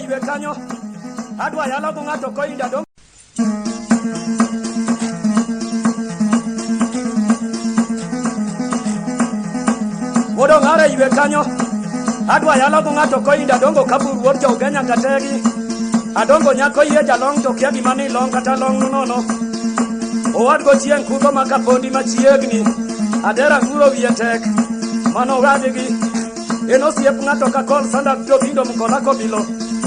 ywe kanyo. Adwa yalo go ng'ato koinda dong. Wuod Ong'ara ywe kanyo. Adwa yalo go ng'ato koinda dongo kabur wuod jogenya kategi. Adongo nyako yie jalong to kia gima ni long kata long nono. Owadgo chieng' kudho ma kapondi machiegni. Adera nguro wiye tek. Mano owadgi. En osiep ng'ato ka kol sandak jobindo mkola kobilo.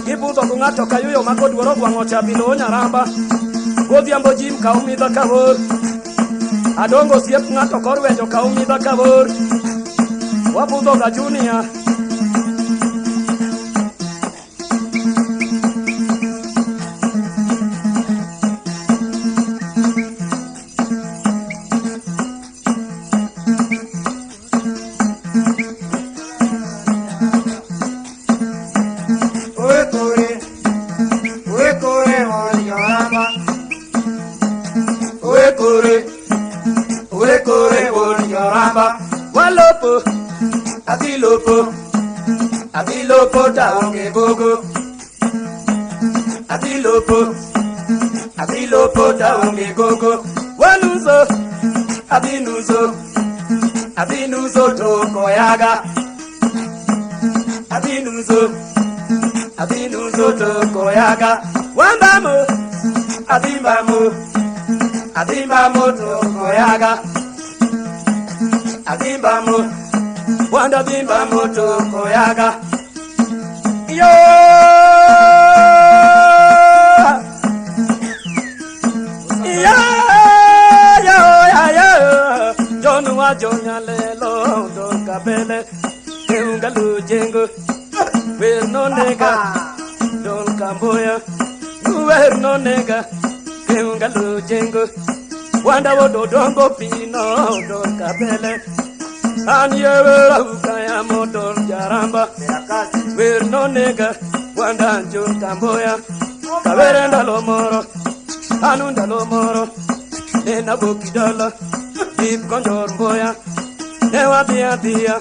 Gibudho go ng'ato ka yuyo ma kodwaro gwang'o cha bilo onyaramba. Godhiambo jim ka umidha ka wor. Adongo osiep ng'ato korwenjo ka umidha ka wor. Wabudho ga junior. Oekore, oekore won joramba. Oekore, oekore won joramba. Walopo, adhi lopo, adhi lopo taonge gogo. Adhi lopo, adhi lopo taonge gogo. Wanuso, adhi nuso, adhi nuso to koyaga. Adhi nuso, adhi nuso to koyaga. Wambamo, adhi mbamo, adhi mbamo to koyaga. Adhimba mo, wanda dhimba moto koyaga. Yo! Yo, yo, yo, yo. John wa jonya lelo do kabele. Keunga lujengo. Wer no nega. Don kamboya. Wer no nega. Keunga lujengo. Wanda wo dodongo pino don kabele. An yewera ukaya modon jaramba. Wer no nega. Wanda njon kamboya. Kawere ndalo moro. Anu ndalo moro. Nena bokidola. Dip konjor mboya. Ne wadhi adhiya.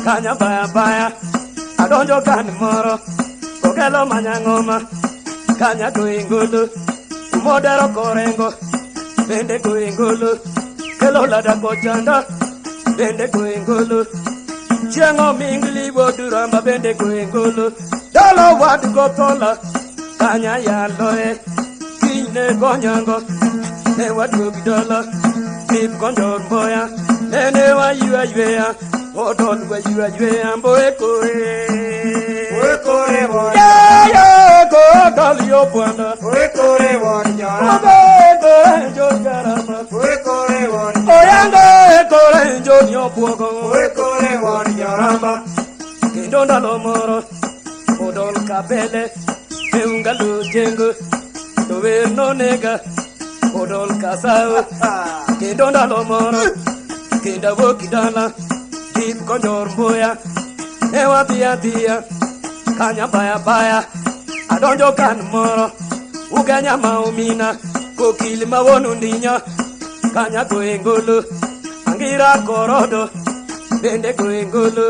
Kanya baya baya. Adonjo kan moro. Kokelo manyang'oma. Kanya goingolo. Kumodero korengo. Bende goingolo. Kelo lada kochanda. Bende goingolo. Chieng' omingli woduramba bende goingolo. Dolo wad gothola. Kanya yaloe. Kinyne gonyango. Ne waduogi dolo. Dip konjor mboya. Nene waywa yweya. Odol waywa yweya mboe kore. Oekore won, Yeah, yeah, go dol yo bwana. oekore won joramba. Obe go jo jaramba. Oekore won, Oyango kore jo nyobuogo. oekore won joramba. Kendo ndalo moro odol kabele keunga lujengo to wer nonega odol kasao. Kendo ndalo moro kendo awuok dala dip konjor mbuya ne wadhi adhiya kanya baya baya adonjo kan moro ugenya ma omina kokil ma wuon ndinya kanya goengolo angira korodo bende goengolo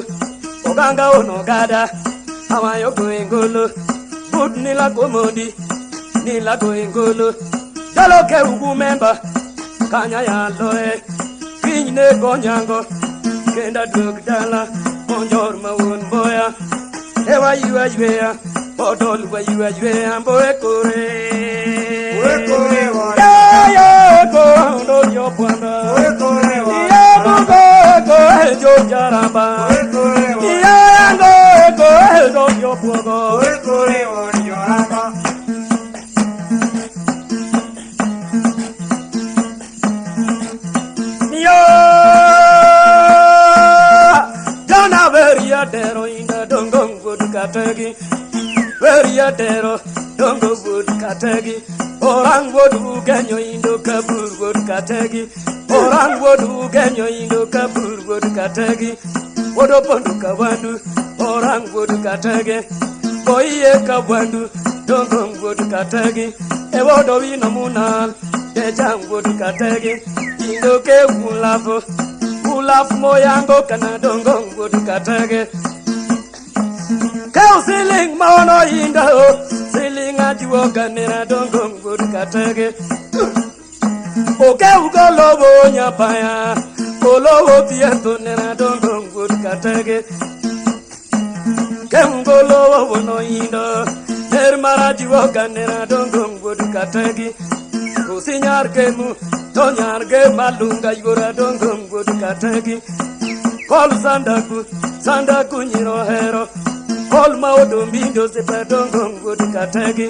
oganga onogada awayo goengolo but nila komondi nila goengolo dalo ke ugu memba kanya yaloe kinyne gonyango kenda duog dala monjor ma wuon mboya ewa ywa yweya odol wa ywa yweya mboe kore Oekore won, yayo ko ndo yo bwana oekore won, iya bugo ko jo jaramba oekore won, iya ngo ko ndo yo bwogo oekore won joramba. Yo Jana veria dero inda dongo ngud kategi Veria dero dongo ngud kategi Orang wodu genyo indo kabur ngud kategi Orang wodu genyo indo kabur ngud kategi Wodo pondu kawandu orang ngud kategi Boiye kawandu dongo ngud kategi Ewodo wino munal deja ngud kategi Indo ke ulafu ulafu moyango kana dongo ngud kategi. Okew siling ma ono inda o siling ajuoga nera dongo ngud katege. Okew golobo nyapaya olowo pietho nera dongo ngud katege. Kew golowo wono indo ner marajuoga nera dongo ngud kategi. Usi nyar gemu to nyar ge malunga yura dongo ngud kategi. Kol sandaku sandaku nyiro hero kol ma odombindo sepa dongo ngud kategi.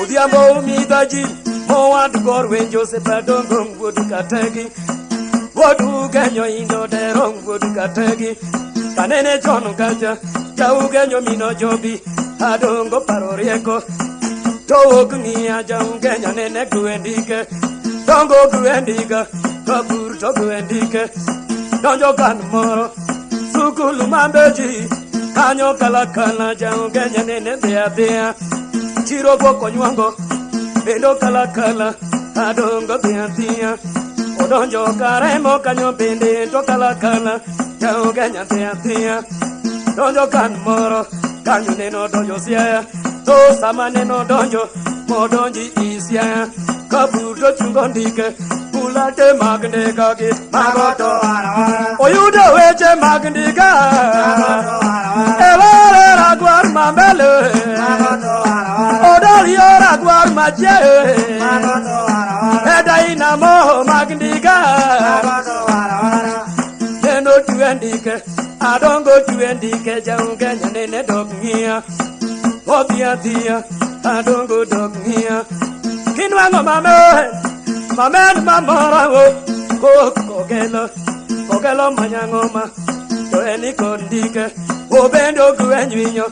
Odhiambo umidha ji mowad gor wenjo sepa dongo ngud kategi. Wuod Ugenyo indo dero wuod kategi. Kanene chon kacha ja Ugenyo mino jobi adongo paro rieko. To ok ng'iya ja Ugenya nene gwendike. Dongo gwendiga kabur to gwendike. Donjo kan moro sukulu mambeji kanyo kalakala ja Ugenya nene dhi adhiya. Chiro gwoko nywango bendo kalakala adongo dhi adhiya. Odonjo karemo kanyo bende to kalakala ja Ugenya dhi adhiya. Donjo kan moro kanyo neno donjo Siaya. To sama neno donjo modonji i Siaya. Kabur to chungo ndike bulate mag ndika gi Mago to warawara. Oyudo weche mag ndika. Mago to warawara. Elore ragwar mambele. Mago to warawara. Odorio ragwar machie. Mago to warawara. Edainamo mag ndika. Mago to warawara. Neno twe ndike. Adongo twe ndike jaugenya nene dok ng'iya. Odhi adhiya. Adongo dok ng'iya. Kinwang'o mame. Mamen mamora o. Kok kogelo. Kogelo manyang'oma. To en kod ndike. Obendo gwen winyo.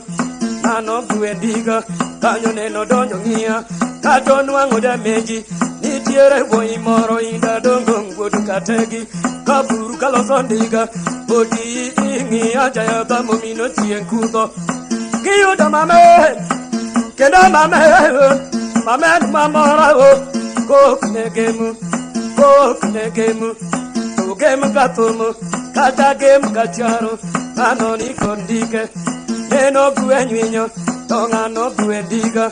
Mano gwen ndiga. Kanyo neno donjo ng'iya. Kato nwang'o dameji. Nitiere wuoyi moro inda dongo ngwod kategi. Kaburu kaloso ndiga. Odi ing'iya jaya dhamo mino chieng' kudho. Giyudo mame. Kendo mame. Mamen mamora o. Kok ne gemu. Kok ne gemu. To gem ka thumo. Kata gem ka charo. Ng'ano ni kod ndike. Neno gwen winyo. To ng'ano gwen ndiga.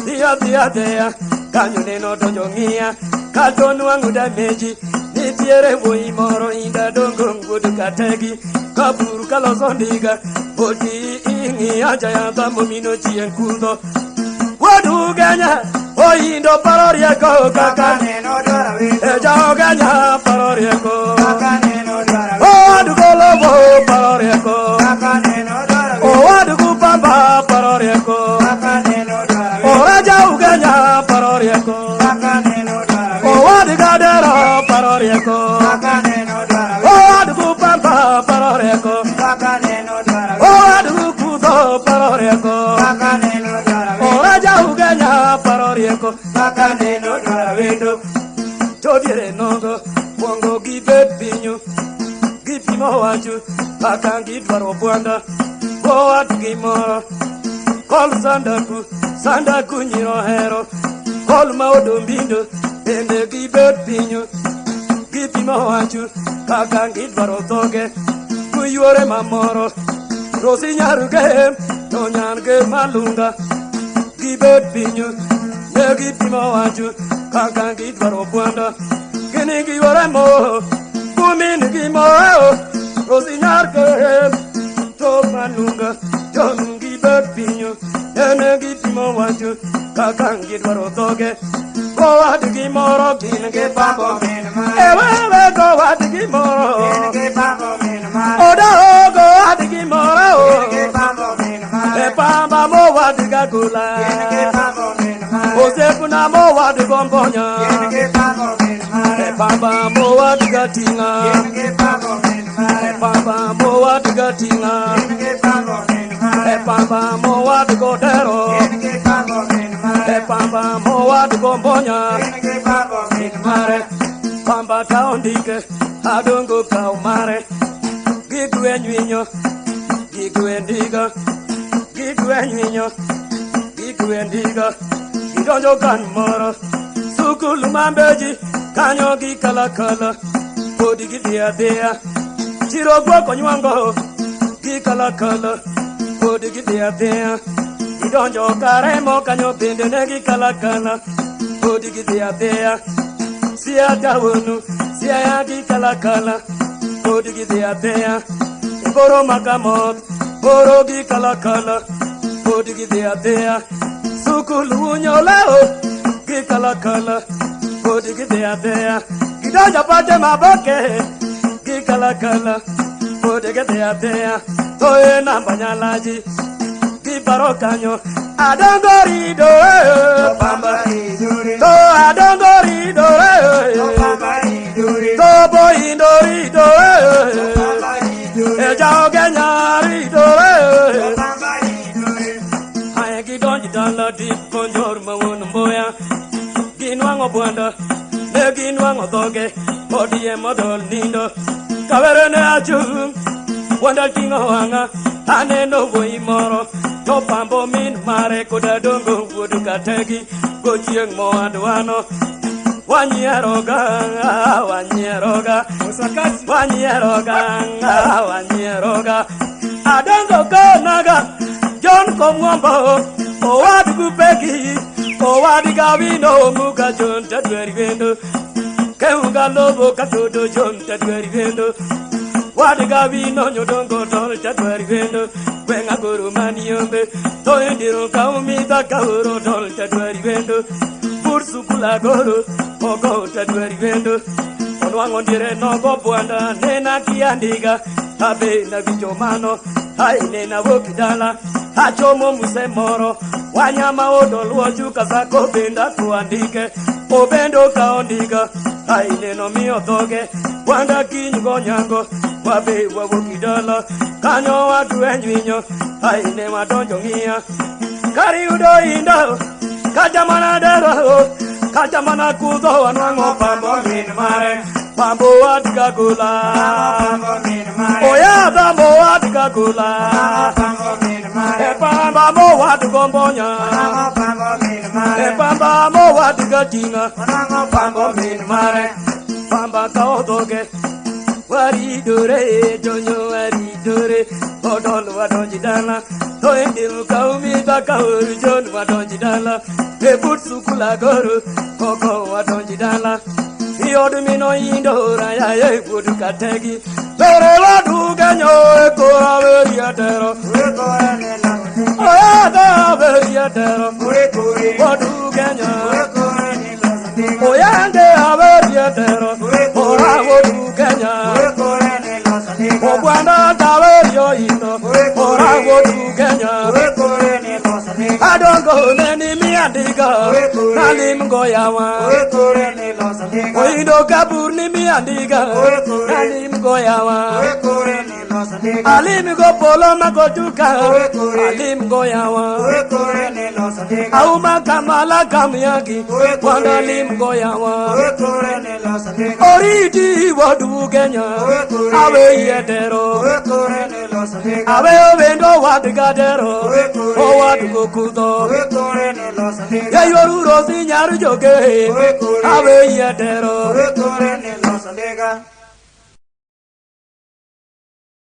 Dhiyo dhiyo dhiya. Kanyo neno donjo ng'iya. Kato nwang'o dameji. Nitiere wuoyi moro inda dongo ngud kategi. Kaburu kaloso ndiga. Oti ing'iya jaya dhamo mino chieng' kudho. Wuod Ugenya oindo paro rieko Kaka kaka neno dwara wendo. e ja Ugenya paro rieko. Kaka neno dwara wendo. Owad golobo paro rieko. Kaka neno dwara wendo. Owad gupamba paro rieko. Kaka neno dwara wendo. Oraja Ugenya paro rieko. Kaka neno dwara wendo. Owad gadero paro rieko. Kaka neno dwara wendo. Owad gupamba paro rieko. Kaka neno dwara wendo. Owad gukudho paro rieko. Kaka neno dwara wendo. Oraja Ugenya paro rieko. Kaka neno dwara wendo. To diere nogo kwongo gibet pinyu gipimo wachu kaka gidwaro bwanda gowat gimoro kol sandaku sandaku nyiro hero kol ma odombindo bende gibet pinyu gipimo wachu kaka gidwaro dhoge guyuore mamoro rosi nyarugem to nyange malunga gibet pinyu ne gipimo wachu kaka gidwaro bwanda gini giyuore mo kumin gi mo rosi nyargem to malunga jon gibet pinyu nene gipimo wachu kaka gidwaro dhoge gowad gimoro gin gi Gipambo min mare. ewewe gowad gimoro Gin gipambo min mare. oda gowad gimoro Gin gipambo min mare. e pamba mowad gagula Gin gipambo min mare. Osiepna mowad gombonya Gin gipambo min mare. E pamba mowad gating'a Gin gipambo min mare. E pamba mowad gating'a Gin gipambo min E mare. pamba mowad godero Gin gipambo min E mare. pamba mowad gombonya Gin gipambo min mare mare. Pamba ka ondike adongo kaw mare Gigwen winyo gigwen ndiga gigwen winyo gigwen ndiga gidonjo kan moro sukul mambeji kanyo gikalakala podi gidhi adhiya chiro gwoko nywango gikalakala Pod gidhi adhiya. Gidonjo karemo kanyo bende ne gikalakala. Pod gidhi adhiya. Sia tawonu, sia ya gikalakala. Pod gidhi adhiya. Boro makamot, boro gikalakala. Pod gidhi adhiya. Sukulu nyoleo, gikalakala. Pod gidhi adhiya. Gidonjo pache maboke, gikalakala. Pod gidhi adhiya. Toye namba nyalaji, giparo kanyo. Adongo rido, pamba. To adongo rido, to boindo rido, e jao genya rido. Ae gidonji dala dip konjor mawuon mboya. Ginwang'o bwanda, ne ginwang'o dhoge, odie modol nindo. Kawere ne achung', bwanda ting'o wang'a, aneno wuoyi moro. To pambo min mare koda dongo wuod kategi, gochieng' mowadwano. Wanyieroga, wanyieroga, wanyieroga, wanyieroga. Adongo konaga, John Komwombo, owad gupegi, owad gawino muka John tadweri wendo. Keunga lobo katodo John tadweri wendo. Wad gawino nyodongo tol tadweri wendo. Gwenga guru maniombe, to indiru kaumita kauro tol tadweri wendo. Bursukula goro, ogo tadweri wendo. Onwang'o ndire nogo bwanda, nena kiandiga, abe na winjo mano, ai nena wuok dala, achomo muse moro, wanyama odoluo kasako benda kuandike, obendo ka ondiga, ai neno miyo dhoge, bwanda kiny gonyango, wabe wawuok dala, kanyo wadweny winyo, ai ne wadonjo ng'iya, kariyudo indo, kata mana dero, kata mana kudho wanwang'o pambo min mare, pambo wat kagola. Oya pambo wat kagola. E pamba mo wat gombonya. E pamba mo wat gatinga. Pambo min mare, pamba kao dhoge. Waridore, jonyo waridore, odol wadonji dala. To endiru kaumi bakaoru jon wadonji dala. E but sukula goro, koko wadonji dala. Iod mino indo raya e wuod kategi. Bere wadugenyo e kora veriatero. Oya da veriatero. Wadugenyo. Oyange averiatero. Ora wadugenyo. Ogwanda tawerio indo. Ora wadugenyo. Adongo neni miandiga. Nalim goyawa. Oindo kabur ni miandiga. Nalim goyawa. Alim go polo magotuka. Alim goyawa. Auma kamala kamyagi. Wanda lim goyawa. Oriti wadu kenya. Awe yedero. Awe owendo wadgadero. Owadu gokudo. Yayoru rosi nyaru joge. Awe yedero.